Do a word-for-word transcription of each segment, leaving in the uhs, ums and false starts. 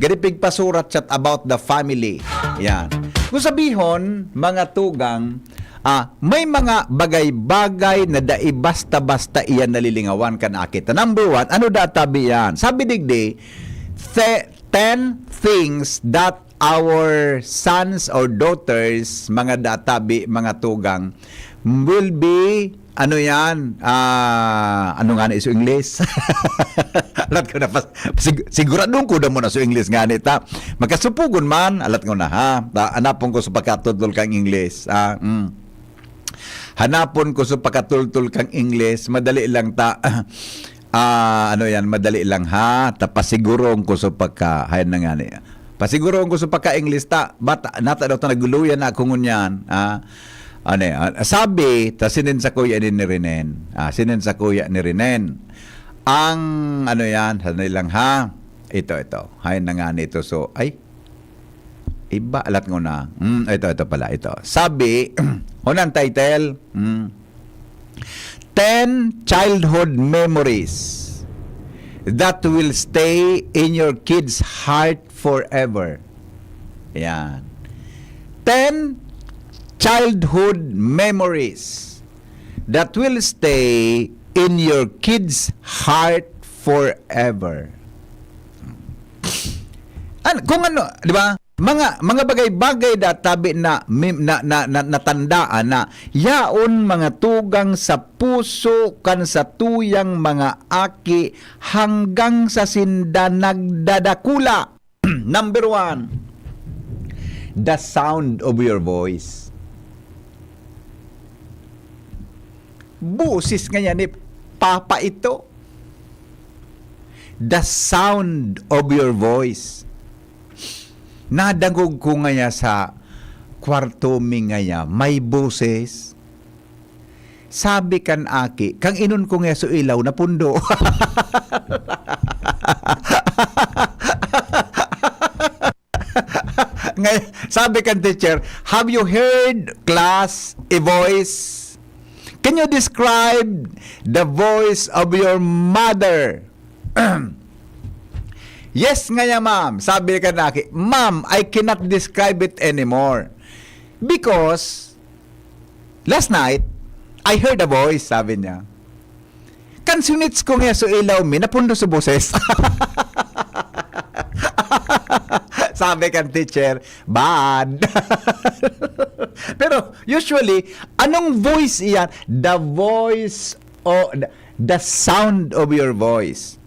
Gadi pigpasurat siya about the family. Yan. Kung sabihon, mga tugang, ah, may mga bagay-bagay na dai basta-basta iyan nalilingawan kan aki ta. Number one, ano da tabi yan? Sabi digdi, the ten things that our sons or daughters, mga databi, mga tugang, will be, ano yan? Ah, ano nga na iso Ingles? Alat ko na, pas-, sig-, siguradong ko na mo na so Ingles nga ni ta. Magkasupugon man, alat ko na ha. Ta, anapon ko sa pagkatudol kang Ingles. Ah, mm. Hanapon ko sa pagkatultol kang Ingles, madali lang ta. Ah, ano yan, madali lang ha. Ta, pasiguroon ko sa pagka, hayan na nga ni. Pasiguroon ko sa pagka-Ingles ta. Bata, nata daw ta naguluyan na ako ngunyan. Ah, ano yan? Ah, sabi, ta sinin sa kuya ni, ni Renen. Ah, sinin sa kuya ni Renen. Ang, ano yan, sandali lang ha. Ito, ito. Hayan na nga nito. So, ay, iba, alat ko na. Hmm, ito, ito pala, ito. Sabi, unang title, hmm, ten childhood memories that will stay in your kids' heart forever. Yan. Ten childhood memories that will stay in your kids' heart forever. An-, kung ano, di ba? Mga, mga bagay-bagay da tabi na, mi-, na, na, na, natandaan na yaon mga tugang sa puso kan satuyang mga aki hanggang sa sinda nagdadakula. Number one, the sound of your voice. Boses ngayan ni Papa ito. The sound of your voice. Nadangog ko ngaya sa kwarto mi ngaya, may boses. Sabi kan aki, "Kang inon ko ngaya so ilaw, napundo." Ngay-, sabi kan teacher, "Have you heard, class, a voice? Can you describe the voice of your mother?" "Yes ngaya, ma'am," sabi kan aki. "Ma'am, I cannot describe it anymore. Because, last night, I heard a voice," sabi niya. "Kan sinits ko ngaya so ilaw mi, napundo so boses." Sabi kan teacher, "Bad." Pero usually, anong voice iyan? The voice o the, the sound of your voice.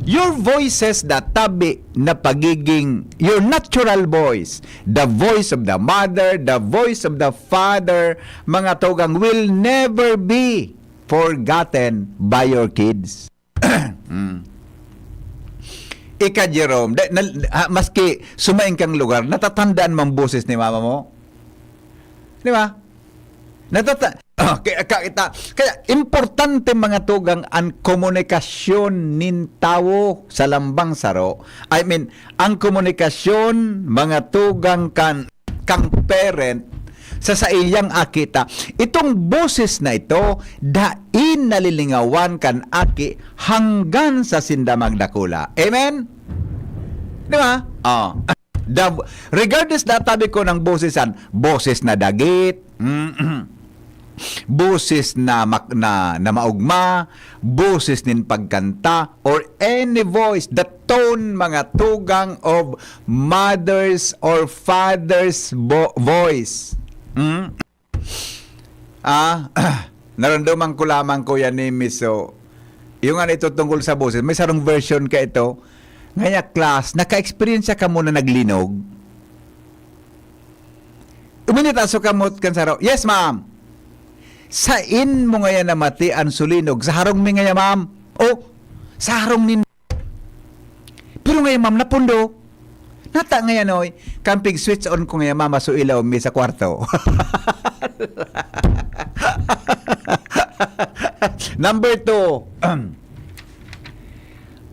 Your voices that tabi na pagiging your natural voice, the voice of the mother, the voice of the father, mga tugang, will never be forgotten by your kids. Mm. Ika, Jerome, da-, na, ha, maski sumaing kang lugar, natatandaan mo ang boses ni mama mo? Di ba? Natata-, kaya, kaya, kaya importante, mga tugang, ang komunikasyon nin tawo sa lambang saro. I mean, ang komunikasyon, mga tugang, kan, kang parent sa saiyang aki ta. Itong boses na ito, dai nalilingawan kan aki hanggang sa sinda magdakula. Amen? Di ba? Oh. The, regardless na tabi ko ng boses, an, boses na dagit, mm, boses na mak-, na, na maugma, boses nin pagkanta, or any voice, the tone, mga tugang, of mother's or father's vo-, voice. Mm? Ah, naramdaman ko lamang, Kuya Nimis, so, yung ano ito tungkol sa boses, may sarong version ka ito. Ngaya, class, naka-experience ka mo na naglinog? Uminit aso kamot kan saro. "Yes, ma'am." "Sain mo ngaya namati an sulinog?" "Sa harong mi ngaya, ma'am." "Oh, sa harong nin-, pero ngaya, ma'am, napundo." "Nata ngaya, noy, kan pig-switch on ko ngaya, ma'am, aso ilaw mi sa kwarto." Number two.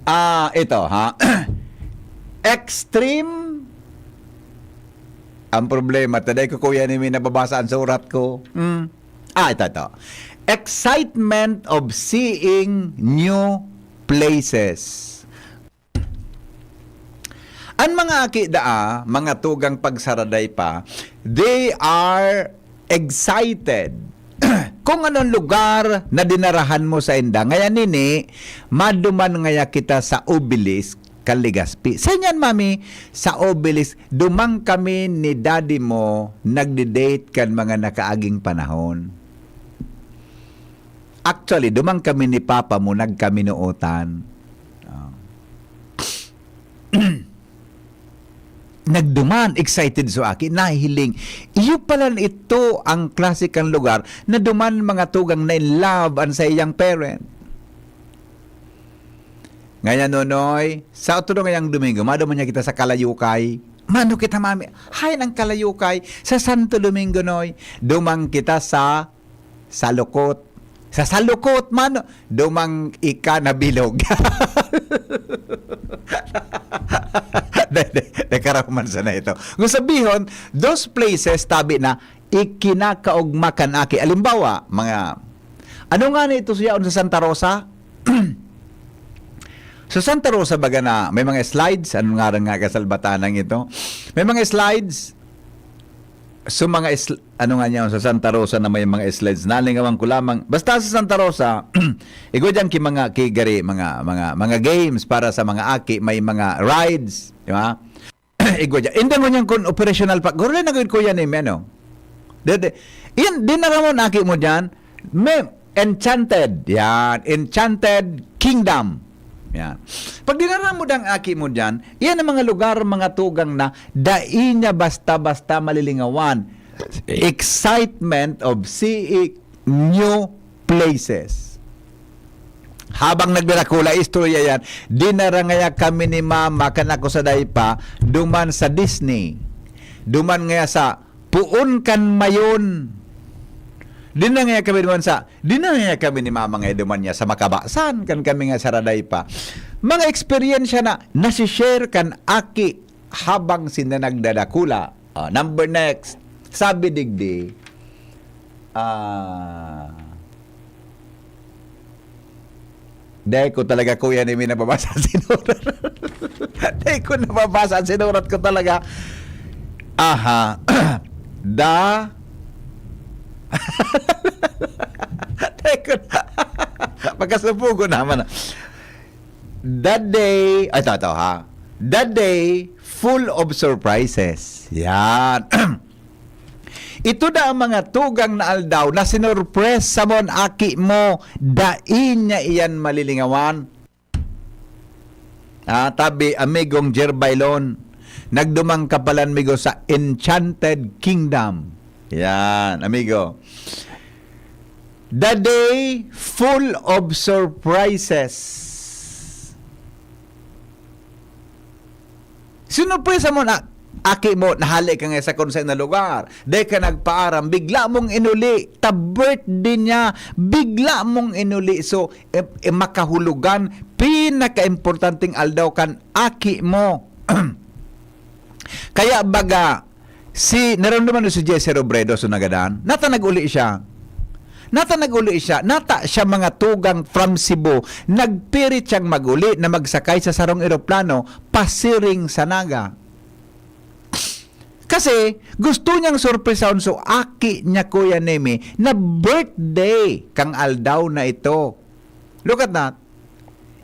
Ah, ito, ha? Extreme. Ang problema, taday ko, Kuya Nimi, nababasa ang surat ko. Hmm. Ah, ito, ito. Excitement of seeing new places. An mga aki daa, mga tugang pagsaraday pa, they are excited kung anong lugar na dinarahan mo sainda. Ngayon nini, maduman ngaya kita sa Obelisk, kan Legazpi. Sa inyan, Mami, sa Obelisk, duman kami ni Daddy mo nagde-date kan mga nakaaging panahon. Actually, duman kami ni Papa mo nagkaminootan. Ah. Nagduman, excited so aki, nahihiling. Iyo palan ito ang klase kan lugar na duman mga tugang na in love an saiyang parent. Ngayon, Nonoy, sa otro ngayang Domingo, maduman niya kita sa Kalayukay. Mano kita, Mami? Hain ang Kalayukay? Sa Santo Domingo, Noy. Duman kita sa Salukot. Sa Salukot, mano? Duman ika na bilog. De, de, de, karaman sana ito. Kung sabihon, those places, tabi na, ikinakaogma kan aki. Alimbawa, mga, ano nga na ito siya sa Santa Rosa? Sa Santa Rosa, baga na, may mga slides. Anong ngaran nga kasalbatanang ito? May mga slides. So, mga isl-, ano nga niya, sa Santa Rosa na may mga slides, nalingawan ko lamang. Basta sa Santa Rosa, igwa diyan ki mga, ki gari, mga, mga, mga games para sa mga aki, may mga rides, di ba? Igwa diyan. Inda mo niyan kung operational pa. Gurle na gud ko yan, eh, ano? Dede. Yan, di na ramon aki mo diyan. May Enchanted. Yan. Enchanted Kingdom. Yan. Pag dinara mo dang aki mo diyan, yan ang mga lugar, mga tugang na dai niya basta-basta malilingawan. Excitement of seeing new places. Habang nagdarakula, istorya yan, dinara ngaya kami ni Mama, kan ako sa daypa, duman sa Disney. Duman ngaya sa Poon kan Mayon. Dinara ngaya kami duman sa, dinara ngaya kami ni Mama ngaya duman niya sa Makabasan, kan kami nga sa Radaypa. Mga eksperyensya na nasi-share kan aki habang sinda nagdadakula. Ah, number next, sabi digdi, ah, dai ko talaga, kuya, ni mi nababasa sinurat. Dai ko nababasa, sinurat ko talaga. Aha. Da. Dai ko na. Pagkasubugo naman. The day, ay, ito, ito, ha. The day full of surprises. Yan. Ito na ang mga tugang na aldaw na sinurpresa mo an aki mo, dai niya iyan malilingawan. Ah, tabi, amigong Jerbailon, nagduman ka palan, amigo, sa Enchanted Kingdom. Yan, amigo. The day full of surprises. Sinurpresa mo na, aki mo, nahale ka nga sa kung saan na lugar, dai ka nagpaaram, bigla mong inuli, ta birthday niya, bigla mong inuli. So, e, e, makahulugan, pinakaimportanteng aldaw kan aki mo. Kaya baga, si, naramdaman mo si Jesse Robredo, so nagadan, nata nag-uli siya. Nata nag-uli siya, nata siya mga tugang from Cebu, nagpirit siyang mag-uli na magsakay sa sarong eroplano, pasiring sa Naga. Kasi, gusto niyang sorpresahon so aki niya, Kuya Nemi, na birthday kang aldaw na ito. Look at that.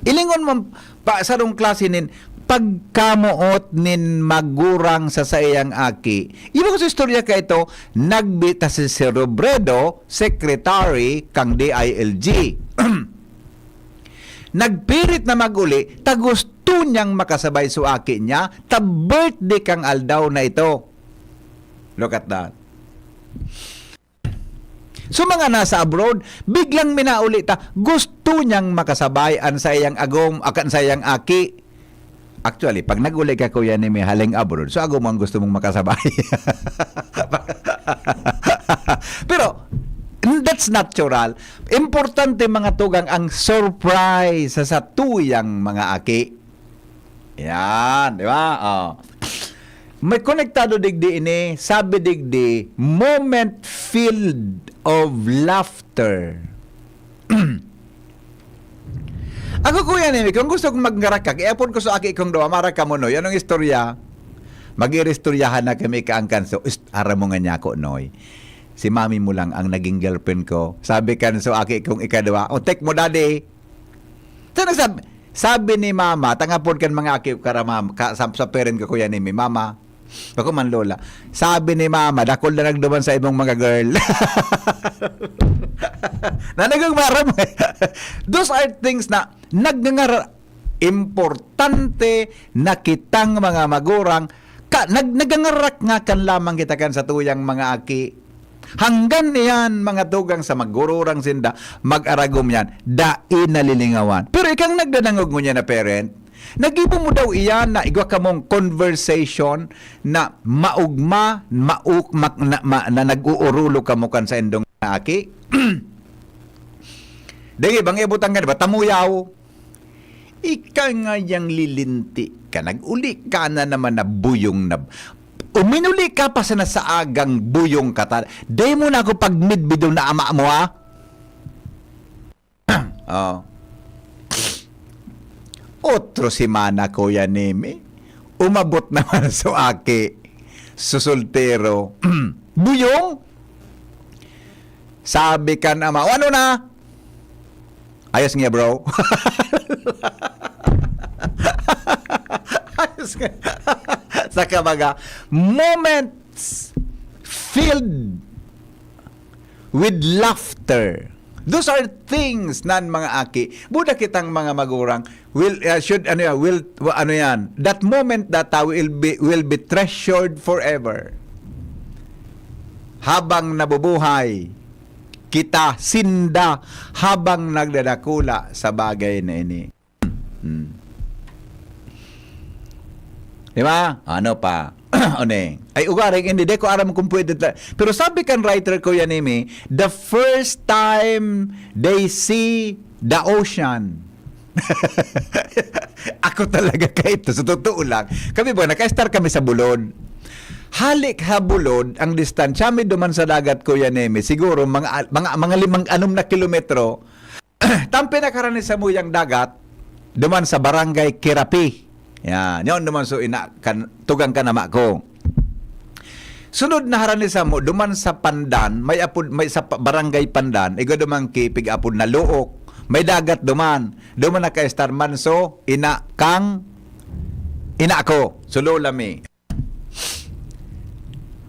Ilingon mo pa, sarong klase nin pagkamoot nin magurang sa saiyang aki. Iba ko sa istorya ka ito, nagbita si Sir Robredo, secretary kang D I L G. Nagpirit na mag-uli, ta gusto niyang makasabay so aki niya, ta birthday kang aldaw na ito. Look at that. So, mga nasa abroad, biglang minauli ta, gusto niyang makasabay an saiyang agom, akan saiyang aki. Actually, pag nag-uli ka, Kuya Nemi, haling abroad, so agom ang gusto mong makasabay. Pero, that's natural. Importante, mga tugang, ang surprise sa satuyang mga aki. Yan, di ba? Oh. May konektado digdi ini, sabi digdi, moment filled of laughter. Ako, Kuya Nemi, kung gusto kong magngarak ka, iapod ko sa aki kong duwa, mara ka mo, Noy. Anong istorya? Mag-iristoryahan na kami kaangkan. So, ist-, aram mo nga niya ako, Noy. Si mami mo lang ang naging girlfriend ko. Sabi kan so aki kong ikadwa, "O, tek mo, daddy." So, nagsab-, sabi ni mama, tangapod kan mga aki ko, karama, ka, sa, sa parent ko, Kuya Nemi, "Mama," ako man, lola. Sabi ni mama, "Dakul na nagduman sa imong mga girl." Na nagugmaram eh. Those are things na nagngangar-, importante na kitang mga magurang, ka, nag-, nagangarak nga kan lamang kita kan satuyang mga aki. Hanggan iyan, mga tugang, sa magururang sinda, mag-aragom yan, dai nalilingawan. Pero ikang nagdadangog ngunyan na parent, nagibo mo daw iyan na igwa kamong conversation na maugma, mauk-, mak-, na, ma-, na nag-uurulo kamo kan sa indong na aki? Dagi, bang ibutang ka, di ba? Tamuyaw. Ika nga yang lilinti ka, nag-uli ka na naman na buyong na, uminuli ka pa sana sa agang buyong ka ta-, dai mo na ako pagmidbidon na ama mo, ha? Oh. Otro semana, Kuya Nemi, umabot naman so aki, so soltero. Buyong? Sabi kan ama, "O, ano na?" Ayos nga, bro. Ayos nga. Saka baga, moments filled with laughter. Those are things nan mga aki. Buda kitang mga magurang will, uh, should, ano yan, will, wa-, ano yan, that moment that, uh, will be, will be treasured forever. Habang nabubuhay kita, sinda, habang nagdadakula sa bagay na ini. Hmm. Di ba? Ano pa? Ano eh? Ay, ugaring, hindi. Di ko aram kung pwede ta-, pero sabi kan writer, Kuya Nemi, "The first time they see the ocean." Ako talaga kaito, sa totoo lang. Kami ba, naka-star kami sa Bulod. Halik ha Bulod, ang distansya mi duman sa dagat, Kuya Nemi, siguro mga, mga, mga limang, anom na kilometro. Tan pinakaharani samuyang dagat, duman sa Barangay Kirapi. Yan, yon duman so ina kan, tugang kan ama ko. Sunod na harani samo, duman sa Pandan, may apod, may sa pa-, Barangay Pandan, igwa duman ki pig-apod na Luok. May dagat duman. Duman naka-star man so ina kang ina ko, so lola mi.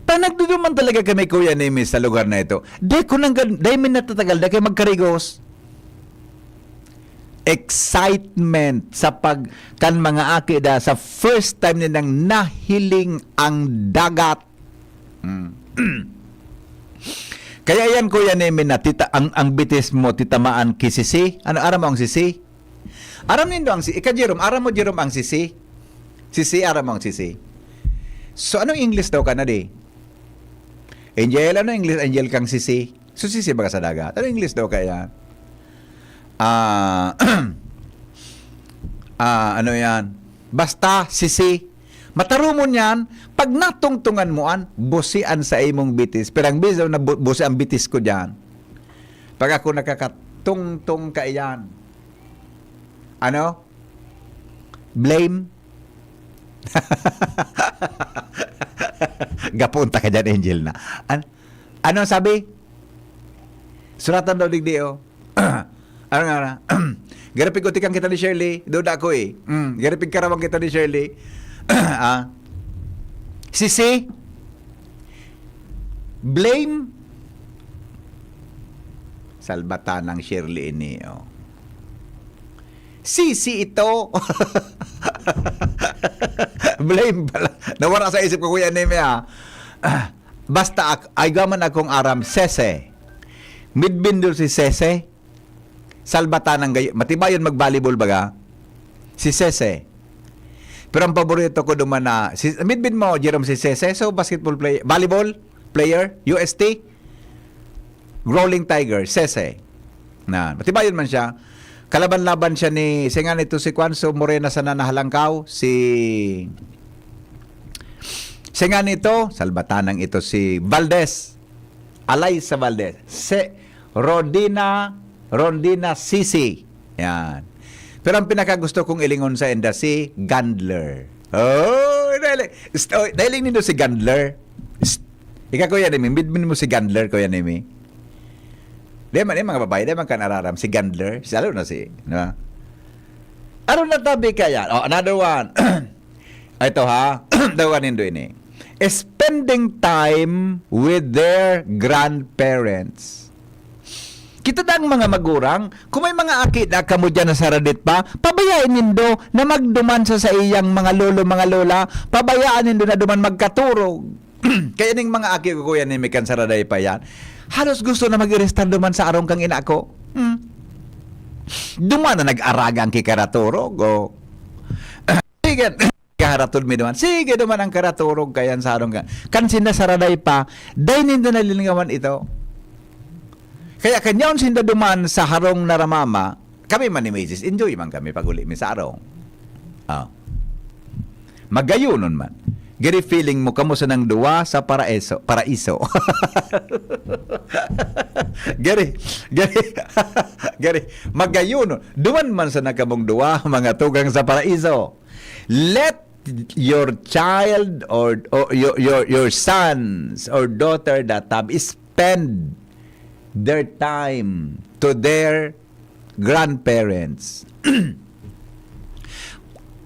Ta nagduduman talaga kami, Kuya Nemi, sa lugar na ito. Di ko nang gan-, dai mi natatagal, dai kayo magkarigos. Excitement sa pag-, kan mga aki da, sa first time nilang nahiling ang dagat. Mm. Kaya yan, Kuya Nemi, na tita-, ang, ang bitis mo, titamaan ki sisi. Ano, aram mo ang sisi? Aram nindo ang si-, ika, Jerome, aram mo, Jerome, ang sisi? Sisi, aram mo ang sisi? So, anong English daw ka na di? Angel, ano English, Angel, kang sisi? So, sisi baga sa dagat. Ano English daw kaya? Ah, ah, ano yan? Basta, sisi. Matarumon yan, pag natungtungan mo an, busi an sa imong bitis. Pero ang bizaw na bu-, busi ang bitis ko dyan. Pag ako nakakatungtong ka iyan. Ano? Blame? Gapunta ka dyan, Angel na. An-, ano sabi? Suratan daw digdi, oh. Ano nga na? Gari pigutikan kita ni Shirley. Duda ko eh. Mm, gari pigkarawang kita ni Shirley. Ah. Sisi? Blame? Salbatan ng Shirley ini, oh. Sisi ito. Blame pala. Nawara sa isip ko, Kuya Neme, ah. Basta ak-, ay gaman akong aram, Sese. Midbindol si Sese. Salbatan ng gay-, matibayon mag-volleyball baga. Si Sese. Pero ang paborito ko duman na, si, midbin mo, Jerome, si Sese. So, basketball player, volleyball player, U S T. Rolling Tiger, Sese. Na, matibayon man siya. Kalaban-laban siya ni, singa nito si Kwan, so Morena sana na Halangkaw, si, singa nito, salbatanang ito si Valdez. Alaysa Valdez. Se-, Rodina, Rondina Sisi. Yan. Pero ang pinakagusto kong ilingon sa inda, si Gandler. Oh, dali. St-, oh, dali nindo si Gandler. St-, ika, Kuya Nemi, midmin mo si Gandler, Kuya Nemi. Di man, yung mga babae, di man kan araram, si Gandler. Si, ano na si, no? Ano na tabi kaya? Oh, another one. Ito ha, dawa nindo ini. Spending time with their grandparents. Kita dang mga magurang, kung may mga aki na kamo dyan na saradit pa, pabayaan nindo na magduman sa saiyang mga lolo, mga lola, pabayaan nindo na duman magkaturog. Kaya ning mga aki ko, Kuya Nemi, kan saraday pa yan, halos gusto na mag-irestar duman sa arong kang ina ko. Hmm. Duman na nag-araga ang kikaraturog, o. Sige, kaharatod mi duman. Sige duman ang karaturog kayan sa harong ka. Kan sinda saraday pa, dai ninda nalilingawan ito. Kaya kanyaon sinda duman sa harong naramama, kami man ni Misis, enjoy man kami pag uli mi sa harong. Ah. Magayonon man. Giri feeling mo, kamo sanang duwa sa paraiso, paraiso. Giri, giri, giri. Magayonon. Duman man sana kamong duwa, mga tugang sa paraiso. Let your child or, or your, your, your sons or daughter that have spend their time to their grandparents.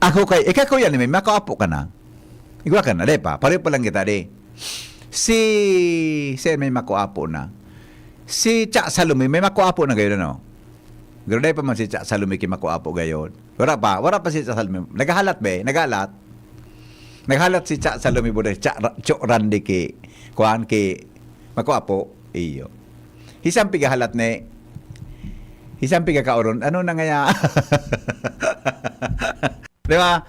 Ako kay, ika, Kuya Nemi, may makaapo ka na. Igwa ka na, di pa? Pareho pa lang kita, di. Si, si may makuapo na. Si Cha Salome, may makuapo na gayon, ano? Pero dai pa man si Cha Salome ki makuapo gayon. Wala pa, wala pa si Cha Salome. Naghahalat, be? Naghahalat? Naghahalat si Cha Salome Buda, Cha Ra-, Cho Randy ki, kuan, ki makuapo. Iyo. Hisan pigahalat ni, hisan pigakauron. Ano na ngaya? Di ba?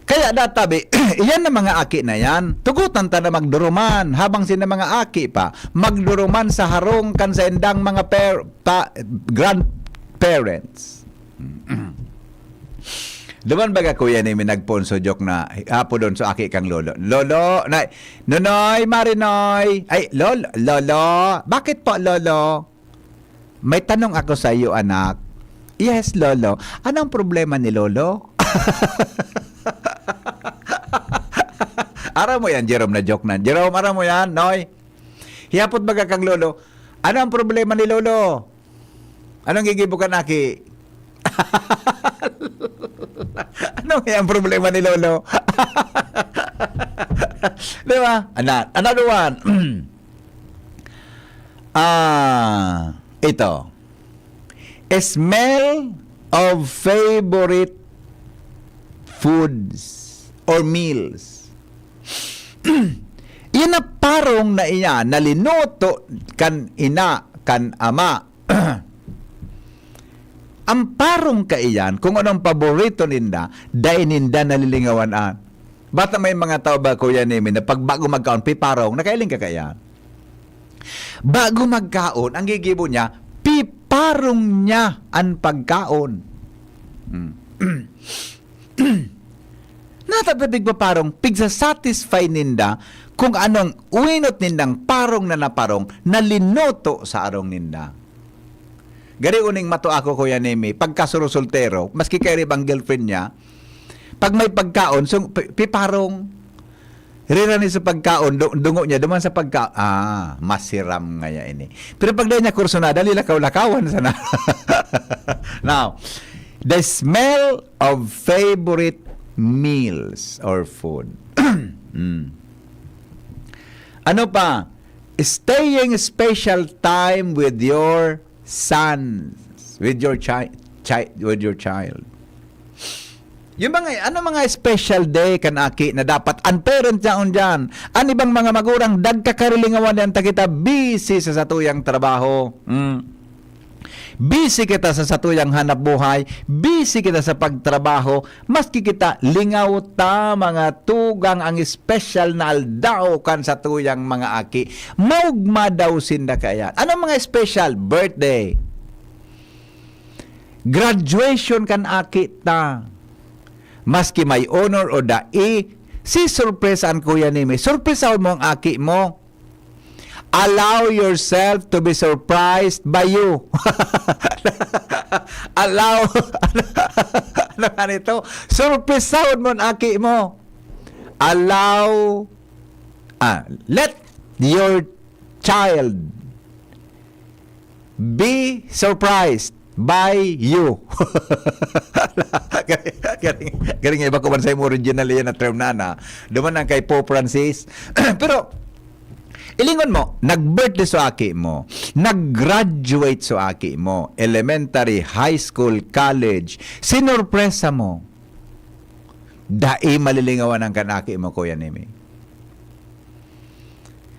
Kaya databi, iyan na mga aki na yan. Tugutan ta na magduruman, habang sina mga aki pa, magduruman sa harong kan sa indang mga per-, pa, grandparents. Duman baga, Kuya Nemi, nagpoon sa joke na, apo doon sa aki kang lolo. Lolo, na, Nonoy, Marinoy. Ay, Lolo, Lolo. Bakit po, Lolo? May tanong ako sa iyo, anak. Yes, Lolo. Anong problema ni Lolo? Aram mo yan, Jerome, na joke na. Jerome, aram mo yan, Noy? Hiyapot baga kang Lolo, ano ang problema ni Lolo? Anong gigibo ka, Naki? Ano nga ang problema ni Lolo? Di ba? Ana-, another one. Ah, ito. Smell of favorite foods or meals. Iyan na parong na iyan na linuto kan ina, kan ama. Ang parong kaiyan, kung anong paborito ninda, dai ninda nalilingawan an. Bata may mga tao ba, Kuya Nemi, na pag bago magkaon, piparong, nakailing ka kaiyan? Bago magkaon, ang gigibo niya, piparong niya an pagkaon. Hmm. Natatabig pa parong pigsa-satisfy ninda kung anong uinot nindang parong na naparong na linuto sa arong ninda. Gari uning mato ako, Kuya Nemi, pagkasurusultero, maski kayo bang girlfriend niya, pag may pagkaon, so, pi-, piparong, rira ni sa pagkaon, du-, dungo niya, duman sa pagka-, ah, masiram ngaya ini. Pero pag dahil niya kursunada, lilakaw-lakawan sana. Now, the smell of favorite meals or food. Mm. Ano pa? Staying special time with your sons, with your chi-, chi-, with your child. Yung mga, ano mga special day kan aki na dapat an parent yaon diyan? An ibang mga magurang, dagka karilingawan yan, ta kita busy sa satuyang trabaho. Mm. Busy kita sa satuyang hanap buhay, busy kita sa pagtrabaho, maski kita lingaw ta, mga tugang, ang special na aldaw kan satuyang mga aki. Maugma daw sinda kaya. Ano mga special? Birthday. Graduation kan aki ta. Maski may honor o dai, si surpresa an kuya ni may. Surpresahon mo ang aki mo. Allow yourself to be surprised by you. Allow, ano nga nito? Surpresahon mo an aki mo. Allow, ah, let your child be surprised by you. Galing, galing, galing iba ko man sa imo original yan na term na, na. Duman ang kay Pope Francis. Pero, ilingon mo, nag-birthday so aki mo, nag-graduate so aki mo, elementary, high school, college, sinorpresa mo. Dai malilingawan ang kan aki mo, Kuya Nemi.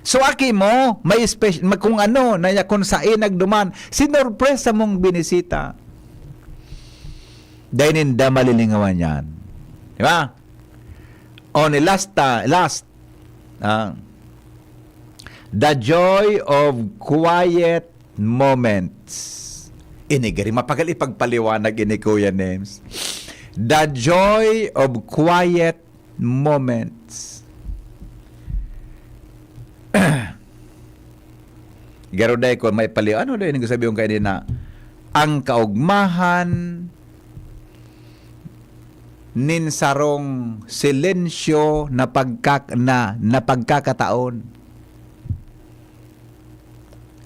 So, aki mo, may special, kung ano, na kung sain nagduman, sinorpresa mong binisita. Dai ninda malilingawan yan. Di ba? O, ni last, ah, last, ah, the joy of quiet moments. Ini gari mapagal ipagpaliwanag ini, Kuya Nems. The joy of quiet moments. Garo dai ko maipaliw. Ano dai nang sabi yung kaini na ang kaugmahan nin sarong silensyo na pagkak-, na, na pagkakataon.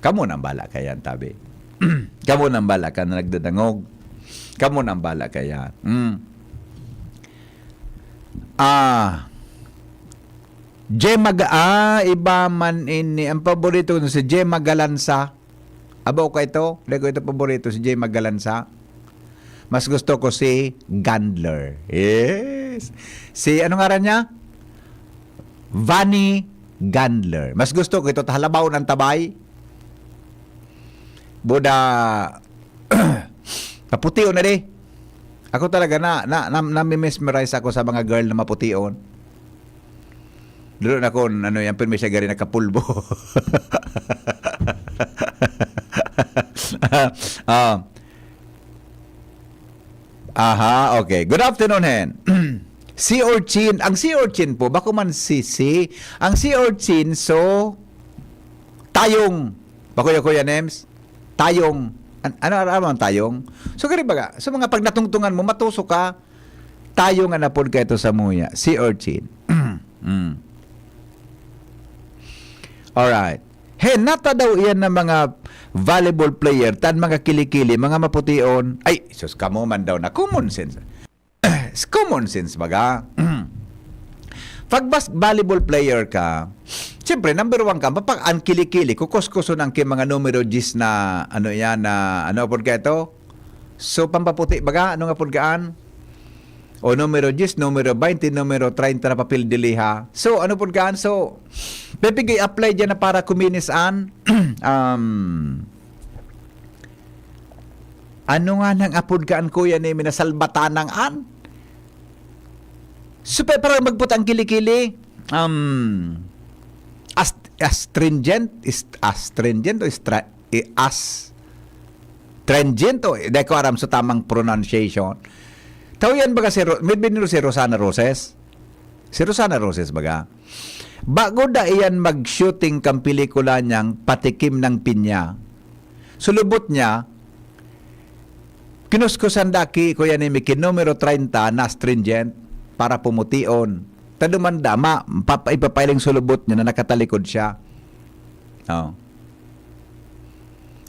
Kamo nang bala kayan, tabi. Kamo nang bala ka na nagdadangog. Kamo nang bala kayan. Mm. Ah, Gemma Ga-, ah, iba man ini. Ang paborito ko si Gemma Galanza. Abo ka ito? Dai ko ito paborito, si Gemma Galanza. Mas gusto ko si Gandler. Yes. Si, ano ngaran niya? Vanny Gandler. Mas gusto ko ito, tahalabaw ng tabay. Buda, maputi o na di. Ako talaga na, na, na, nami-mesmerize ako sa mga girl na mapution. Dulo na kun ano yan, pero may siya gari nakapulbo. Ah, aha, okay. Good afternoon, Hen. Sea urchin. Ang sea urchin po, bako man sisi. Ang sea urchin, so, tayong. Bako ya, Kuya Nems? Tayong. An-, ano, ano ang tayong? So, gari baga, so mga pag natungtungan mo, matuso ka, tayong an apod ka ito sa muya. Sea urchin. Mm. Alright. He, nata daw iyan na mga volleyball player, tan mga kilikili, mga mapution. Ay, sus, kamo man daw na. Common sense. Common sense, baga. Pag bas-, volleyball player ka, siyempre, number one ka, mapag-, ang kilikili, kukuskuson ang ki-, mga numero diyes na, ano yan, na, ano apod ka ito? So, pampaputi, baga, ano nga apod kaan? O numero diyes, numero baynte, numero treinta na papel de liha. So, ano apod kaan? So, pepigay apply dyan na para kuminis an, um, ano nga nang apod kaan, Kuya Nemi, na salbatanang an? So, pe-, parang magputi ang kilikili. Um, ast-, astringent? Ist-, astringent o istra-, i-, as-, trengent o, di ko aram sa tamang pronunciation. Tao yan baga si Ro-, may biniro si Rosana Roses? Si Rosana Roses baga? Bago da iyan mag-shooting kang pelikula niyang Patikim ng Pinya, sulubot niya, kinuskusan da ki, Kuya Nemi, ki numero treinta na astringent para pumution. Taduman da, ma-, papa-, ipapailing sulubot niya na nakatalikod siya. Oh.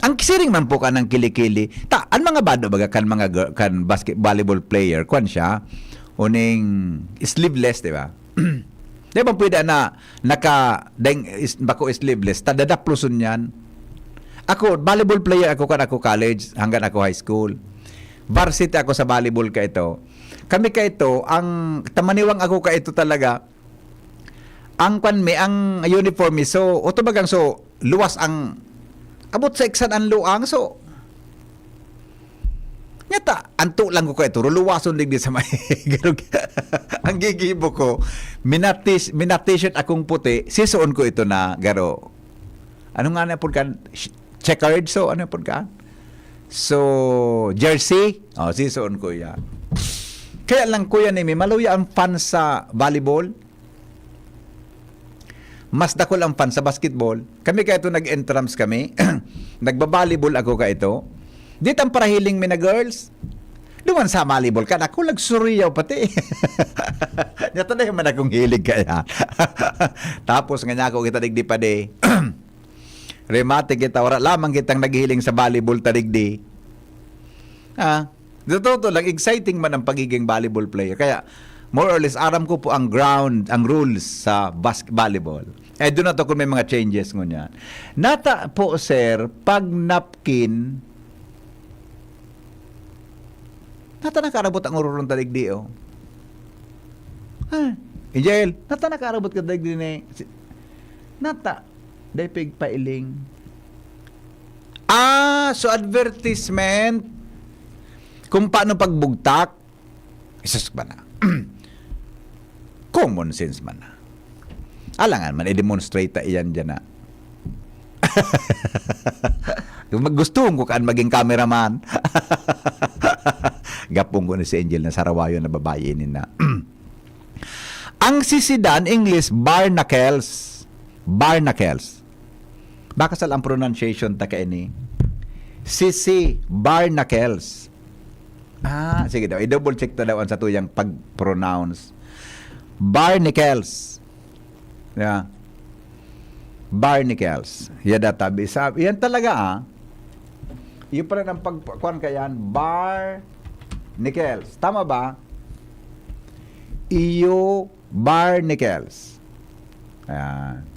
Ang siring man po ka ng kilikili. Ta, ang mga bado baga kan mga gir-, kan basket-, volleyball player, kwan siya, uning sleeveless, di ba? Di ba pwede na naka, deng, is, bako sleeveless, ta dadaploson yan. Ako, volleyball player ako kan ako college, hanggang ako high school. Varsity ako sa volleyball ka ito. Kami ka ito, ang tamaniwang ako ka ito talaga, ang kwan mi, ang uniform mi, so, oto bagang so, luwas ang, abot sa iksan ang luang, so, nyata, anto lang ko kayo, turo luwason digdi sa may, garog. Ang gigibo ko, minatis-, mina-t-shirt akong puti, sisuon ko ito na, garo. Ano nga na pud kan? Sh-, checkered, so, ano pud kan? So, jersey, oh, sisuon ko yan. Kaya lang, Kuya Nemi, maluya ang fans sa volleyball. Mas dakul ang fan sa basketball. Kami kaya ito nag-entrams kami. Nagba-volleyball ako ka ito. Di tan parahiling mi na girls. Duman sa volleyball ka, ako nagsuriyaw pati. Nya, tanay man akong hilig kaya. Tapos nga niya ako kita digdi pa di. Remate kita, wala lamang kitang naghihiling sa volleyball ta digdi. Ah, sa totoo lang, exciting man ang pagiging volleyball player. Kaya, more or less, aram ko po ang ground, ang rules sa bas-, volleyball. I do not know kung may mga changes ngunyan. Nata po, sir, pag napkin, nata nakaarabot ang ururong taligdi, oh. Ah, Angel, nata nakaarabot ka taligdi ni, si, nata, dai pigpailing. Ah, so advertisement kung paano pagbugtak. Isus ba na? Common sense man na. Alangan man, i-demonstrate ta iyan dyan na. Mag-, gusto ko kaan maging cameraman. Gapong ko ni si Angel na sarawayon na babae ini na. Ang sisidan, English, barnacles. Barnacles. Baka sala ang pronunciation ta kaini. Sisi, barnacles. Ah, sige daw. I-double check ta daw ang satuyang pag-pronounce. Barnacles. Yeah. Barnacles. Yada tabi. Sa, yan talaga, ah. Iyo pa rin ang pag-, kuwan ka yan. Barnacles. Tama ba? Iyo barnacles. Ayan.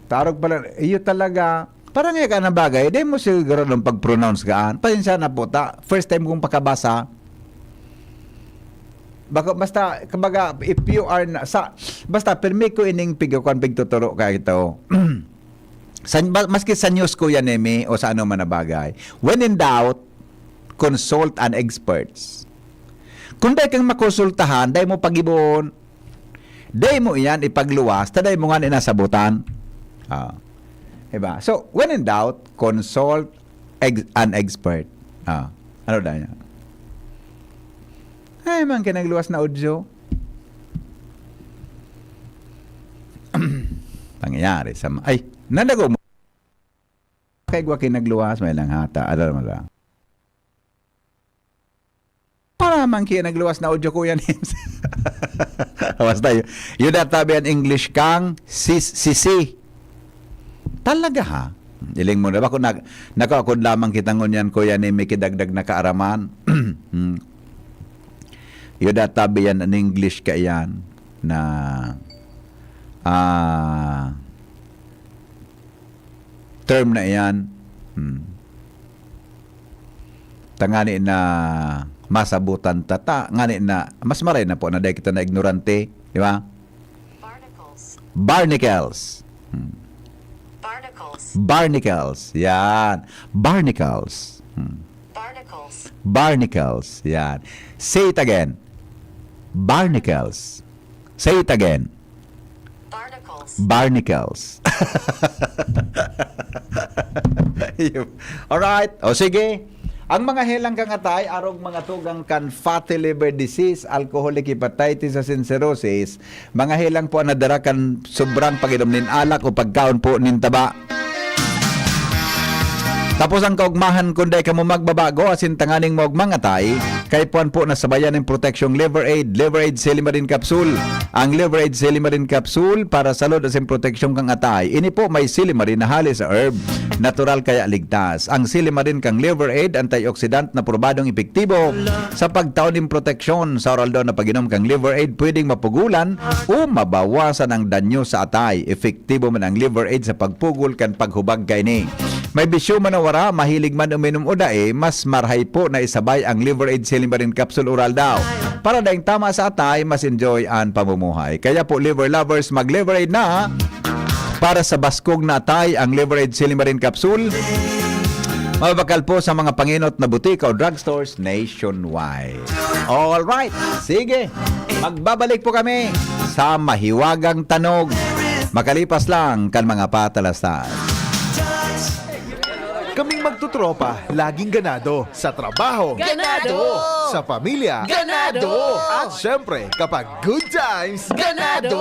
Tarog pala. Iyo talaga. Parang iya ka ng bagay. Di mo siguro nung pag-pronounce kaan. Pasensya na po ta. First time kong pakabasa. Baka, basta, kumbaga, if you are na, sa, basta, permi ko ining pigkukuan, pigtuturo ka ito. Sa, ba-, maski sa news, Kuya Nemi, o sa ano man na bagay, when in doubt, consult an experts. Kung dai kang makonsultahan, dai mo pagiboon, dai mo iyan ipagluwas, ta dai mo nga inasabutan. Ah. Diba? So, when in doubt, consult ex-, an expert. Ah. Ano daw niya? Ay, man, kinagluwas na audio. Pangyayari sa ma-, ay, nanago mo. Kay gwa kinagluwas, may lang hata. Ano naman lang? Para man kaya nagluwas na audio, Kuya Nims. Basta yun. Yun ang tabi ang English kang sis-, sisi. Talaga, ha? Iling mo na ba? Kung nag-, nakaakod lamang kita ngunyan, Kuya Nims, may kidagdag na kaaraman. Hmm. Yun ang tabi yan ang English ka yan na, ah, term na iyan. Hmm. Tangani na masabutan tata, ngani na mas maray na po na dahil kita na ignorante, di ba? Barnacles. Barnacles. Hmm. Barnacles. Barnacles. Yan. Barnacles. Hmm. Barnacles. Barnacles. Yan. Say it again. Barnacles. Say it again. Barnacles. Barnacles. Alright. O sige. Ang mga helang kang atay, arog mga tugang kan fatty liver disease, alcoholic hepatitis, asin cirrhosis, mga helang po ang nadara kan sobrang pag-inom nin alak o pagkaon po nin taba. Tapos ang kaugmahan, kung dai kamo magbabago, asin tanganing maugmang atay, kaipuhan po na sabayan nin proteksyong Liver Aid, Liver Aid Silimarin Capsule. Ang Liver Aid Silimarin Capsule para sa load asin proteksyon kang atay. Ini po may silimarin na hali sa herb. Natural kaya ligtas. Ang silimarin kang Liver Aid, antioxidant na probadong epektibo sa pagtao nin proteksyon. Sa oral daw na pag-inom kang Liver Aid, pwedeng mapugulan o mabawasan ang danyo sa atay. Epektibo man ang Liver Aid sa pagpugol kan paghubag kaini. May bisyo man o wara, mahilig man uminom o dai, mas marhay po na isabay ang Liver Aid Silimarin Capsule Oral daw. Para daing tama sa atay, mas enjoy ang pamumuhay. Kaya po, Liver Lovers, mag-Liver Aid na! Para sa baskog na atay, ang Liver Aid Silimarin Capsule. Mabakal po sa mga panginot na butika o drugstores nationwide. Alright, sige. Magbabalik po kami sa mahiwagang tanog. Makalipas lang kan mga patalastas. Kaming magtotropa, laging ganado. Sa trabaho. Ganado! Sa pamilya. Ganado! At syempre, kapag good times. Ganado!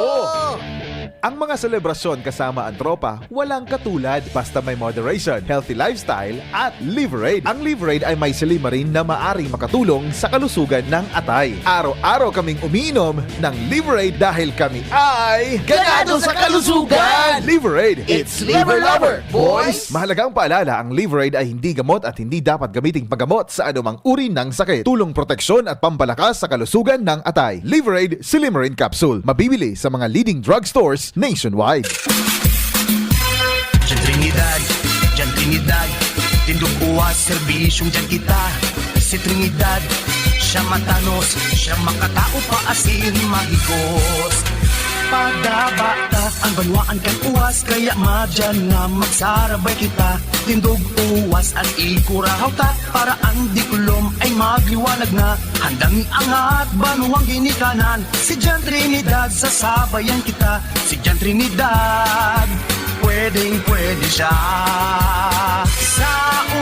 Ang mga selebrasyon kasama ang tropa, walang katulad basta may moderation, healthy lifestyle, at Liverade. Ang Liverade ay may silymarin na maaring makatulong sa kalusugan ng atay. Araw-araw kaming umiinom ng Liverade dahil kami ay ganado sa kalusugan! Liverade, it's Liver Lover, boys! Mahalagang paalala, ang Liverade ay hindi gamot at hindi dapat gamiting panggamot sa anumang uri ng sakit. Tulong, proteksyon at pampalakas sa kalusugan ng atay. Liverade Silymarin Capsule. Mabibili sa mga leading drugstores nationwide. Diyan Trinidad, diyan Trinidad, tindog uwas, serbisyong diyan kita. Si Trinidad, siya matanos, siya makatao, paasin, mahigos. Padabata ang banwaan kan uwas, kaya madyan na magsarabay kita. Tindog uwas at ikurahaw ta, para ang diplom ay magliwanag na. Handang iangat banwang ginikanan, si Jan Trinidad, sasabayan kita. Si Jan Trinidad, pwedeng pwede siya. Sa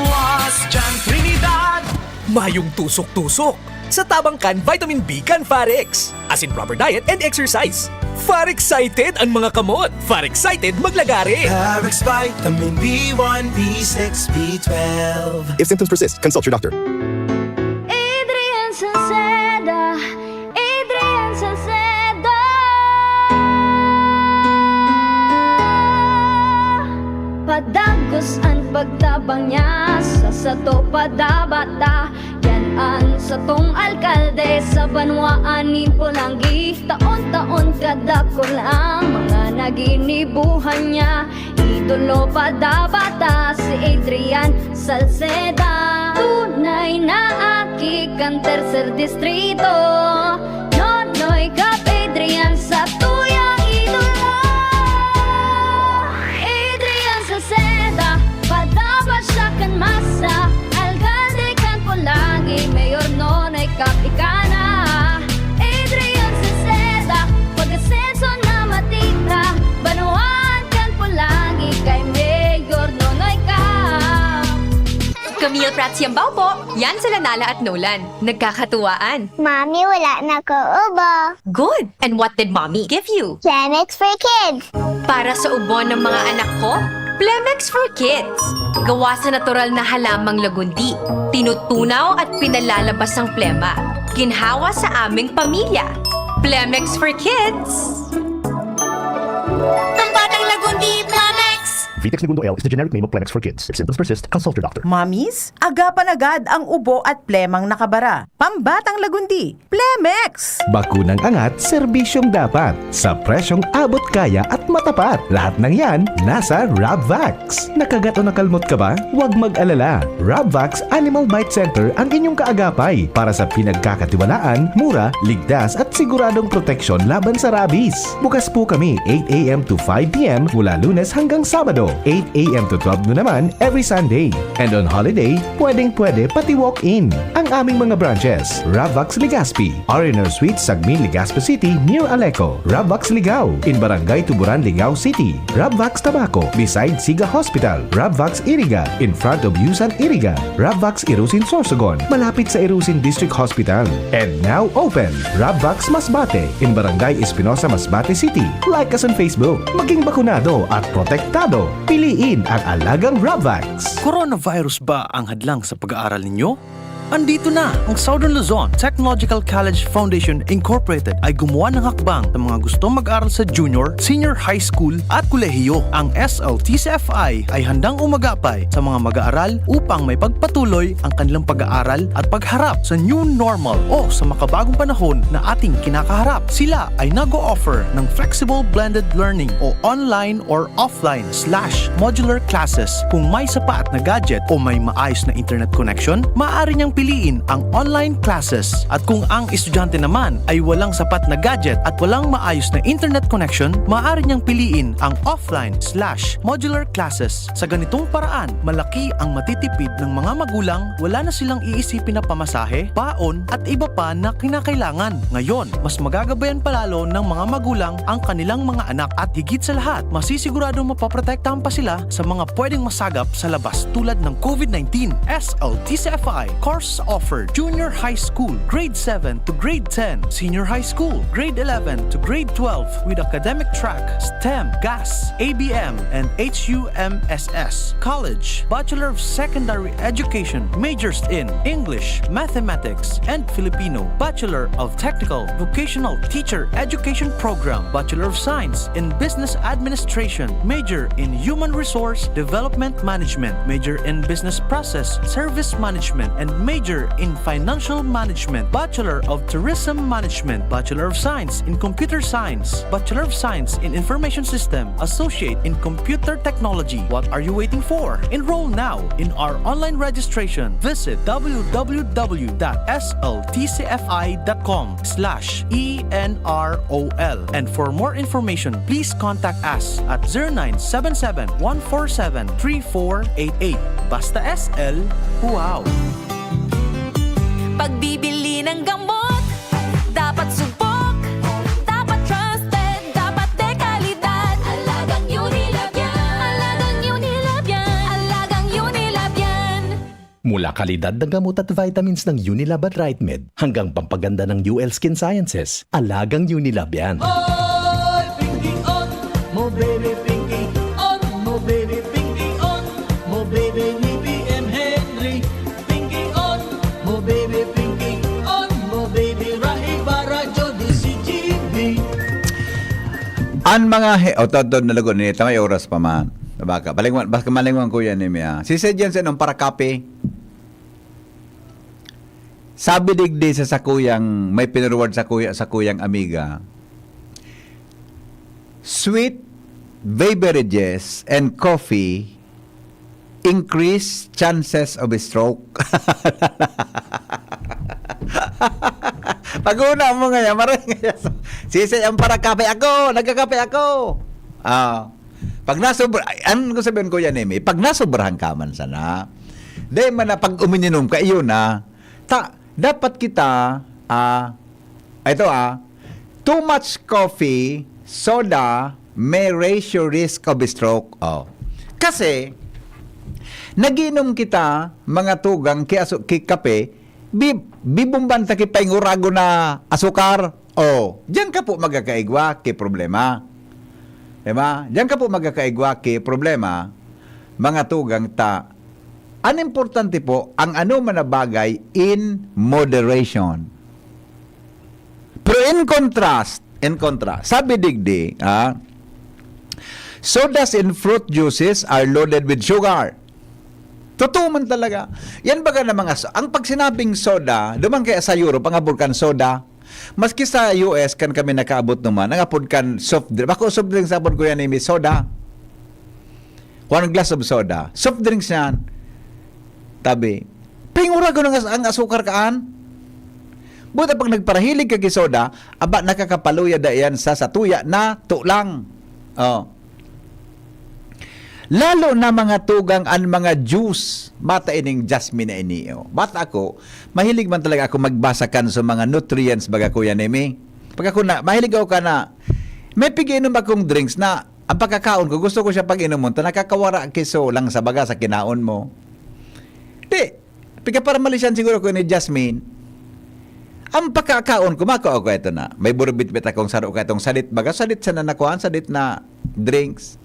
uwas, Jan Trinidad. Mayong tusok-tusok. Sa tabang kan vitamin B kan Farex. As in proper diet and exercise. Farex excited an mga kamot. Farex excited maglagare. Farex Vitamin B one, B six, B twelve. If symptoms persist, consult your doctor. Adrian Salceda, Adrian Salceda. Padagos an pagtabang niya sa sato, padabata. Yan an satong alkalde sa banwaan nin Polangui. Taon-taon kadakul ang mga naginibuhan niya. Idolo padabata si Adrian Salceda. Tunay na aki kan Tercer Distrito. Nonoy Cap Adrian, satuyang idolo. Adrian Salceda, padabata siya kan masa. Alkalde kan Polangui, Mayor Nonoy Cap ika na. Adrian Salceda, pag-asenso na matira. Banwaan kan Polangui kay Mayor Nonoy Cap. Camille Prats Yambao po. Yan sila Nala at Nolan. Nagkakatuwaan. Mami, wala na ko ubo. Good! And what did Mommy give you? Plemex for Kids. Para sa ubo ng mga anak ko, Plemex for Kids. Gawa sa natural na halamang lagundi. Tinutunaw at pinalalabas ang plema. Ginhawa sa aming pamilya. Plemex for Kids. Pambatang Lagundi, Plemex! Vitex Negundo L is the generic name of Plemex for Kids. If symptoms persist, consult your doctor. Mommies, agapan agad ang ubo at plemang nakabara. Pambatang Lagundi, Plemex! Bakunang angat, serbisyong dapat, sa presyong abot kaya at matapat. Lahat ng yan, nasa Rabvax. Nakagat o nakalmot ka ba? Huwag mag-alala. Rabvax Animal Bite Center ang inyong kaagapay para sa pinagkakatiwalaan, mura, ligtas at siguradong proteksyon laban sa rabies. Bukas po kami eight a m to five p m mula Lunes hanggang Sabado, eight a m to twelve noon naman every Sunday. And on holiday, pwedeng-pwede pati walk-in. Ang aming mga branches, Rabvax Legazpi, R and R Suite, Sagmin, Legazpi City, near Aleco. Rabvax Ligao, in Barangay Tuburan, Ligao City. Rabvax Tabaco, beside Siga Hospital. Rabvax Iriga, in front of Yusan Iriga. Rabvax Irusin Sorsogon, malapit sa Irusin District Hospital. And now open, Rabvax Masbate, in Barangay Espinosa, Masbate City. Like us on Facebook. Maging bakunado at protektado. Piliin ang alagang Rabvax. Coronavirus ba ang hadlang sa pag-aaral ninyo? Andito na! Ang Southern Luzon Technological College Foundation Incorporated ay gumawa ng hakbang sa mga gustong mag-aral sa junior, senior high school at kolehiyo. Ang S L T C F I ay handang umagapay sa mga mag-aaral upang maipagpatuloy ang kanilang pag-aaral at pagharap sa new normal o sa makabagong panahon na ating kinakaharap. Sila ay nag-o-offer ng flexible blended learning o online or offline slash modular classes. Kung may sapat na gadget o may maayos na internet connection, maaari niyang piliin ang online classes. At kung ang estudyante naman ay walang sapat na gadget at walang maayos na internet connection, maaari niyang piliin ang offline slash modular classes. Sa ganitong paraan, malaki ang matitipid ng mga magulang, wala na silang iisipin na pamasahe, baon, at iba pa na kinakailangan. Ngayon, mas magagabayan pa lalo ng mga magulang ang kanilang mga anak at higit sa lahat, masisiguradong mapoprotektahan pa sila sa mga pwedeng masagap sa labas tulad ng COVID nineteen. S L T C F I Core Courses offered: junior high school, grade seven to grade ten, senior high school, grade eleven to grade twelve, with academic track, STEM, GAS, A B M, and H U M S S. College, Bachelor of Secondary Education, majors in English, Mathematics, and Filipino, Bachelor of Technical Vocational Teacher Education Program, Bachelor of Science in Business Administration, major in Human Resource Development Management, major in Business Process Service Management, and major in Financial Management, Bachelor of Tourism Management, Bachelor of Science in Computer Science, Bachelor of Science in Information System, Associate in Computer Technology. What are you waiting for? Enroll now in our online registration. Visit w w w dot s l t c f i dot com slash e n r o l. And for more information, please contact us at zero nine seven seven, one four seven, three four eight eight. Basta S L, wow! Pagbibili ng gamot, dapat subok, dapat trusted, dapat de kalidad. Alagang Unilab yan. Alagang Unilab yan. Alagang Unilab yan. Mula kalidad ng gamot at vitamins ng Unilab at Rightmed hanggang pampaganda ng U L Skin Sciences, alagang Unilab yan. Oy, Pinky on, mo baby Pinky on, mo baby Pinky on, mo baby ni B M Henry. Pinky on, mo baby Pinky on, mo baby Rahi Barajo di si G B. An mga he, o totoo na lagon nito, may oras pa man. Baka, palingwan, baka malingwan ko yan, Nemi, ah. Si Sir Jensen, ang para kape. Sabi digdi sa sakuyang, may pinurward sa kuya, sa kuyang amiga, sweet beverages and coffee increase chances of stroke. Pag-una mo ngayon, maray ngayon. Sisay ang para kape ako, nagkakape ako. Ah, pag nasobra, ay, ano ko sabihin, Kuya Nemi, pag nasobrahan ka man sana, dahil man na pag umininom ka, iyon na, ta, dapat kita, ah, ito ah, too much coffee, soda, may raise your risk of stroke. Oh. Kasi, naginom kita, mga tugang, ki, asu, ki kape, bi, bibumban ta ki paingurago na asukar. Oh, diyan ka po magkakaigwa ki problema. Diba? Diyan ka po magkakaigwa ki problema, mga tugang ta. Ang importante po, ang ano man na bagay in moderation. Pero in contrast, in contrast, sabi digdi, ah, sodas and fruit juices are loaded with sugar. Totoo man talaga. Yan baga na mga, so- ang pagsinabing soda, duman kaya sa Europe, ang abot kan soda, maski sa U S, kan kami nakaabot naman, ang apod kan soft drink. Bako soft drink sa apod ko yan, may soda. One glass of soda. Soft drinks yan. Tabi, pingura ko ng as- ang asukar kaan. Buta pag nagparahilig ka ki soda, aba nakakapaluya da yan sa satuya na tulang. Oh. Lalo na mga tugang an mga juice, bata ining jasmine na ini. Oh. Bata ako, mahilig man talaga ako magbasa kan sa mga nutrients baga Kuya Nemi. Pag ako na, mahilig ako ka na, may piginom akong drinks na ang pagkakaon ko, gusto ko siya pag-inomon, ta nakakawara kiso lang sa baga sa kinaon mo. Di, pagkaparamalisan siguro ko ni Jasmine, ang pagkakaon ko, mako ako ito na. May burubit-bit akong saro ka itong sadit baga. Sadit sana nakuhaan, sadit na drinks.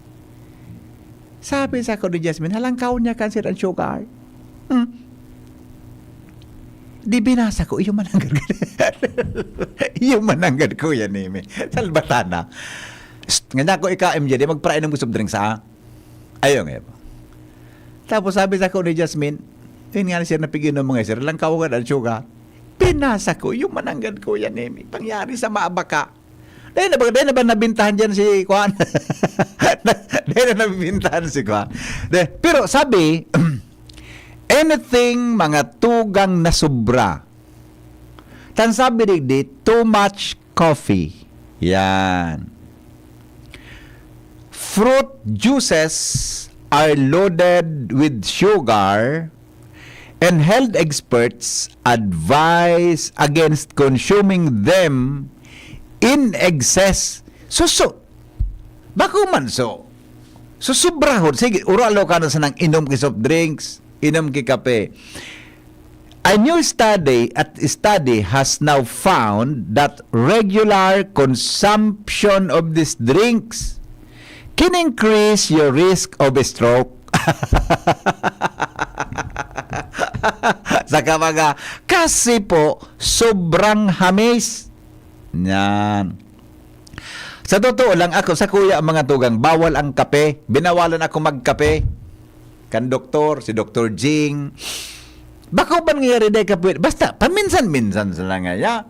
Sabi sa ako ni Jasmine, halangkaw niya cancer ang sugar. Hmm. Di binasa ko, iyo mananggad ko. Iyo mananggad ko yan, Amy. Salbatana. Psst, nga niya ako ika-M J, di magparainom ko soft drinks, ha? Ayun, eh. Tapos sabi sa ako ni Jasmine, yun nga siya napiginom mga sir, lang kawagan ang sugar. Pinasa ko, yung mananggad ko yan, eh. Pangyari sa maabaka. Dahil na ba, dahil na ba nabintahan dyan si Kwan? Dahil na nabintahan si Kwan. De, pero sabi, anything mga tugang na sobra. Tan sabi digdi, too much coffee. Yan. Fruit juices are loaded with sugar and health experts advise against consuming them in excess. So, so, bako man so. So, sobrahon. Sige, uralo ka na sanang inom ki soft drinks, inom ki kape. A new study at study has now found that regular consumption of these drinks can increase your risk of stroke. Saka mga, kasi po, sobrang hamis. Yan. Sa totoo lang, ako, sa kuya, mga tugang, bawal ang kape. Binawalan ako magkape. Kan doktor, si Doktor Jing. Bako ba nangyari dai ka pwede? Basta, paminsan-minsan sa lang ya.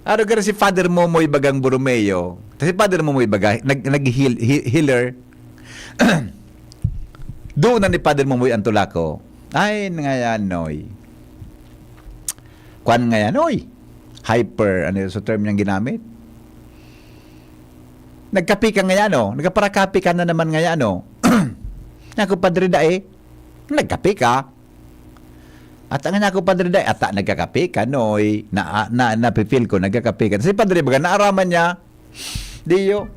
Aro garo si Father Momoy bagang Borromeo. Si Father Momoy baga, nag, nag-heal, he- healer. Doon na ni Father Momoy ang tulako. Ay, ngayon, noy. Kwan ngayon, oy. Hyper, ano yung sa term niyang ginamit? Nagkape ka ngayon, no? Nagkaparakape ka na naman ngayon, no? Naku, Padre Dae, nagkape ka? At ang ako, Padre Dae, ata nagkakape ka, noy? Na, na, napipil ko, nagkakape ka. Si Padre, baga, naaraman niya, diyo,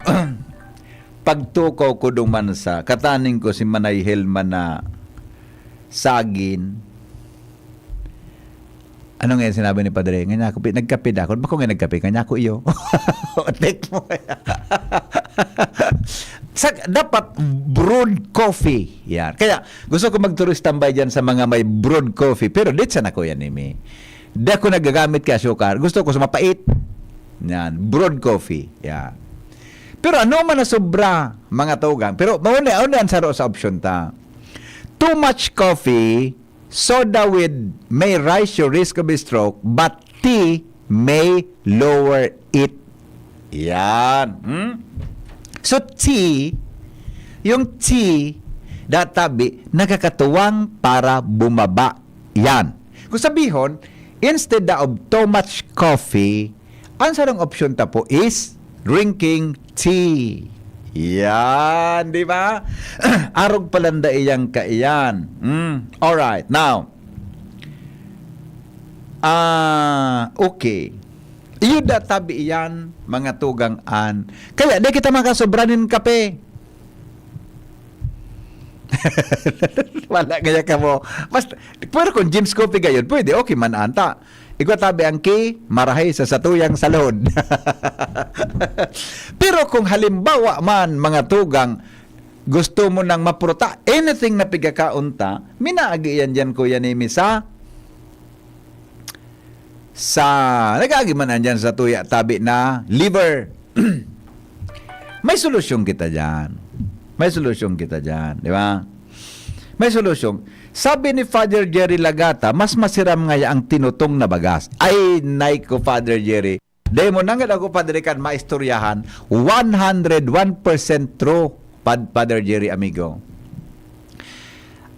pagtukaw ko duman sa, kataning ko si Manay Helma na sagin. Ano nga yung sinabi ni Padre? Nga niya ako, pi- nagkape na ako. Bako nga nagkape ka niya ako iyo. Tek mo. Sa, dapat brewed coffee. Yan. Kaya gusto ko magturo standby dyan sa mga may brewed coffee. Pero di sa nako yan, Imi. Di ako nagagamit kay asukar. Gusto ko sa mapait. Yan. Brewed coffee. Yan. Pero ano man na sobra, mga tugang. Pero mauna, mauna ang saro sa option ta. Too much coffee, soda with may rise your risk of stroke, but tea may lower it. Yan. Hmm? So, tea, yung tea, databi, nakakatuwang para bumaba. Yan. Kung sabihon, instead of too much coffee, ang sarong option ta po is drinking tea. Yan, di ba? Arog palanda iyang kaiyan. Mm, alright. Now, ah, okay. Iyo da tabi iyan, mga tugang an. Kaya di kita makasobra nin kape. Wala kaya ka mo. Mas, pero kung Jim's Coffee gayon, pwede, okay man anta. Igwa tabi ang ki, marahay sa satuyang salod. Pero kung halimbawa man, mga tugang, gusto mo nang mapruta, anything na pigkakaon ta, minaagi yan dyan, Kuya Nemi, sa, sa, nag-aagi man yan dyan sa tuya tabi na liver. May solusyon kita dyan. May solusyon kita dyan, di ba? May solusyon. Sabi ni Father Jerry Lagata, mas masiram ngaya ang tinutong na bagas. Ay, nay ko, Father Jerry. Dahil mo nangad ako, Padre, kan maistoryahan, one hundred one percent true, Pad- Father Jerry, amigo.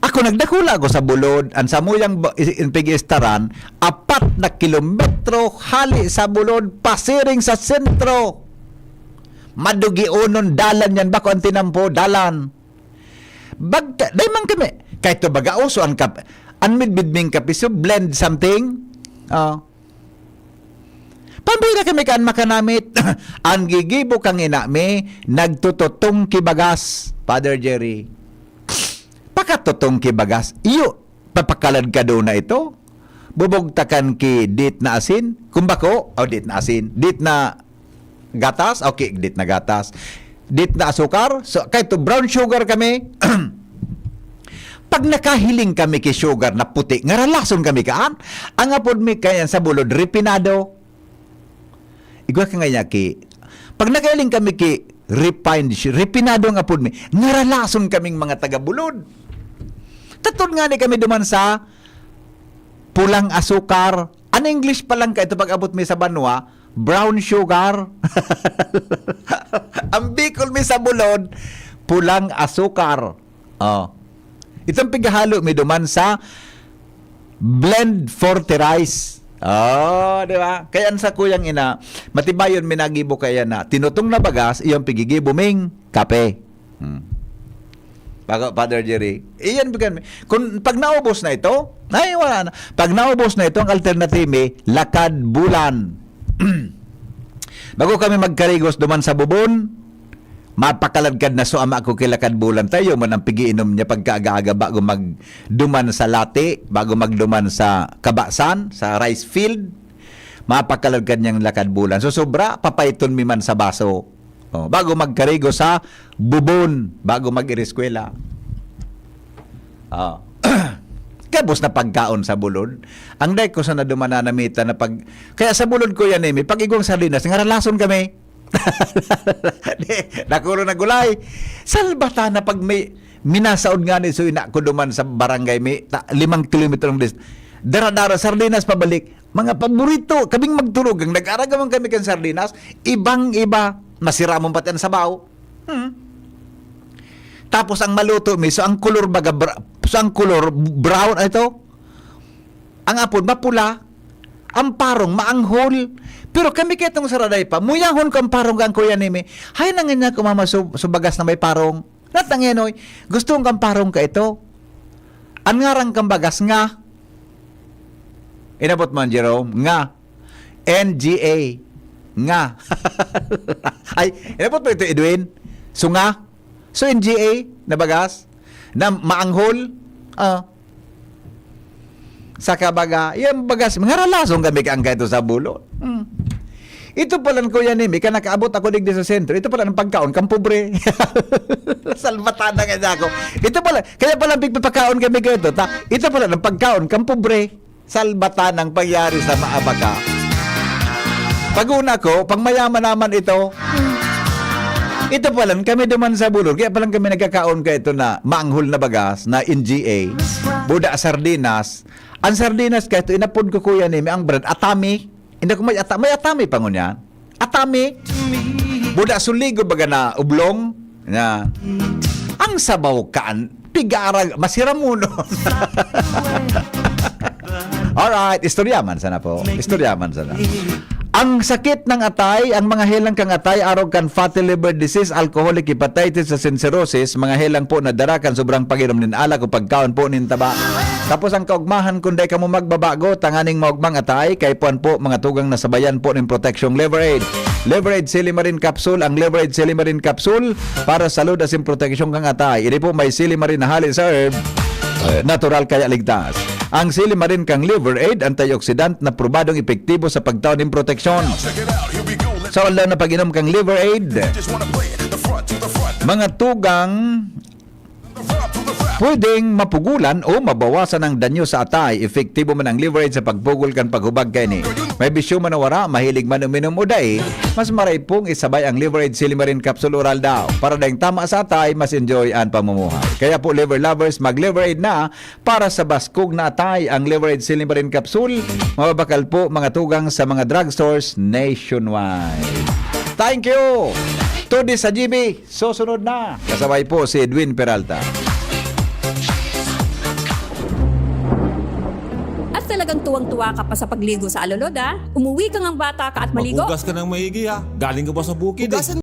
Ako, nagdakula ako sa bulod, ang samuyang ba- is- in pig-istaran, apat na kilometro hali sa bulod, pasiring sa sentro. Madugionon dalan yan, bako ang tinampo, dalan. Bagka, dai man kami, kahit to baga uso ang kap-, ang midbid ming kape, so blend something. Oh. Pambuhay na kami kan makanamit. Ang gigibo kang ina mi, nagtututong ki bagas, Father Jerry. Pakatutong ki bagas. Iyo, papakalad ka doon na ito. Bubugtakan ki dit na asin. Kung bako, o dit na asin. Dit na gatas, okay, dit na gatas. Dit na asukar. So, kahit to brown sugar kami. Pag nakahiling kami ki sugar na puti, ngaralason kami kaan. Ang apod mi kayan sa bulod, refinado. Igwa ka nga niya ki, pag nakahiling kami ki refined, sh- refinado ang apod mi, ngaralason kaming mga taga-bulod. Tatod nga ni kami duman sa pulang asukar. An English pa lang ka ito pag abot mi sa banwa, brown sugar. Ang Bicol mi sa bulod, pulang asukar. Oh. Itong pighahalo mi duman sa blend forty rice. Oh, di ba? Kaya ang sa kuyang ina, matibayon minagibo kaya na tinutong na bagas, iyong pigigibo ming kape. Hmm. Bago, Father Jerry, iyan bigyan mi. Kung pag naubos na ito, ay, wala na. Pag naubos na ito, ang alternative mi, lakad bulan. Bago kami magkarigos duman sa bubon, Mapakaladkad na so ama ko ki Lakad Bulan, tayo man ang pigiinom niya pagkaaga-aga bago magduman sa lati, bago magduman sa kabasan, sa rice field. Mapakaladkad niyang Lakad Bulan. So, sobra, papaiton mi man sa baso. Oh, bago magkarigo sa bubon, bago mag-iriskwela. Oh. Gabos na pagkaon sa bulod. Ang dai ko sa naduman na namita na pag... Kaya sa bulod ko yan, eh, may pag-igwang sardinas, ngaralason kami. Di, nakulo na gulay. Salbata na pag may minasaod nga ni so ina ko duman sa barangay, may ta, limang kilometro ang dis-, dara-dara, sardinas pabalik. Mga paborito, kaming magturog, ang nag-aragaman kami kan sardinas, ibang-iba, masiramon pati ang sabaw. Hmm. Tapos ang maluto mi, so ang kulor baga, bra-, so ang kulor brown, ito, ang apod mapula, ang parong maanghol. Pero kami ketong saraday pa, muyahon ko ang parong kan kuya nimi. Hay, nangan niya ko mama so, so bagas na may parong. Natangenoy, gusto kong kan parong ka ito. Ang ngarang kang bagas nga. Inabot man, Jerome, nga. N G A. Nga. Ay, inabot mo ito, Edwin? So nga? So N G A na bagas? Na maanghol? Ah. Saka baga, yung bagas, ngaralason kami kaangka ito sa bulod. Hmm. Ito pala, kuya nimi, ka nakaabot ako digdi sa sentro. Ito pala ang pagkaon kang pobre. Salbatan na nga ako. Ito pala, kaya pala pigpapakaon kami kayo ito. Ta, ito pala ang pagkaon kang pobre. Salbatan ang pangyari sa maabaka. Pag-una ko, pang mayaman naman ito. Ito pala, kami duman sa bulod. Kaya pala kami nagkakaon ka ito na maanghol na bagas na N G A. Buda sardinas. Ang sardinas ka ito, inapod ko kuya nimi, ang brand, Atami. Hindi ko may ata-, may Atami pa ngunyan. Atami. Buda suligo baga na oblong. Na. Ang sabaw kaan, pigarag, masiramunon. Alright, istorya man sana po. Istorya man sana. Ang sakit ng atay, ang mga helang kang atay, arog kan fatty liver disease, alcoholic hepatitis, sa cirrhosis, mga helang po na dara kan sobrang pag-inom nin alak o pagkaon po nin taba. Tapos ang kaugmahan, kung dai kamo magbabago, tanganing maugmang atay, kaipuhan po mga tugang na sabayan po nin proteksyong Liver Aid. Liver Aid Silimarin Capsule, ang Liver Aid Silimarin Capsule para sa salud asin proteksyon kang atay. Ini po may silimarin na hali sa herb, eh, natural kaya ligtas. Ang silimarin kang Liver Aid, antioxidant na probadong epektibo sa pagtao nin proteksyon. Sa aldaw na pag-inom kang Liver Aid, mga tugang pwedeng mapugulan o mabawasan ang danyo sa atay. Epektibo man ang Liver Aid sa pagpugol kan paghubag kaini. May bisyo man o wara, mahilig man uminom o dai, mas maray pong isabay ang Liver Aid Silimarin Capsule Oral daw. Para daing tama sa atay, mas enjoy ang pamumuhay. Kaya po, Liver Lovers, mag-Liver Aid na para sa baskog na atay. Ang Liver Aid Silimarin Capsule, mababakal po mga tugang sa mga drugstores nationwide. Thank you! Tudi sa G B. Susunod na, kasabay po si Edwin Peralta. At talagang tuwang-tuwa ka pa sa pagligo sa alulod, ah. Umuwi ka ngang bata ka at maligo. Maghugas ka ng maigi, ha? Galing ka pa sa bukid, eh. Hugasan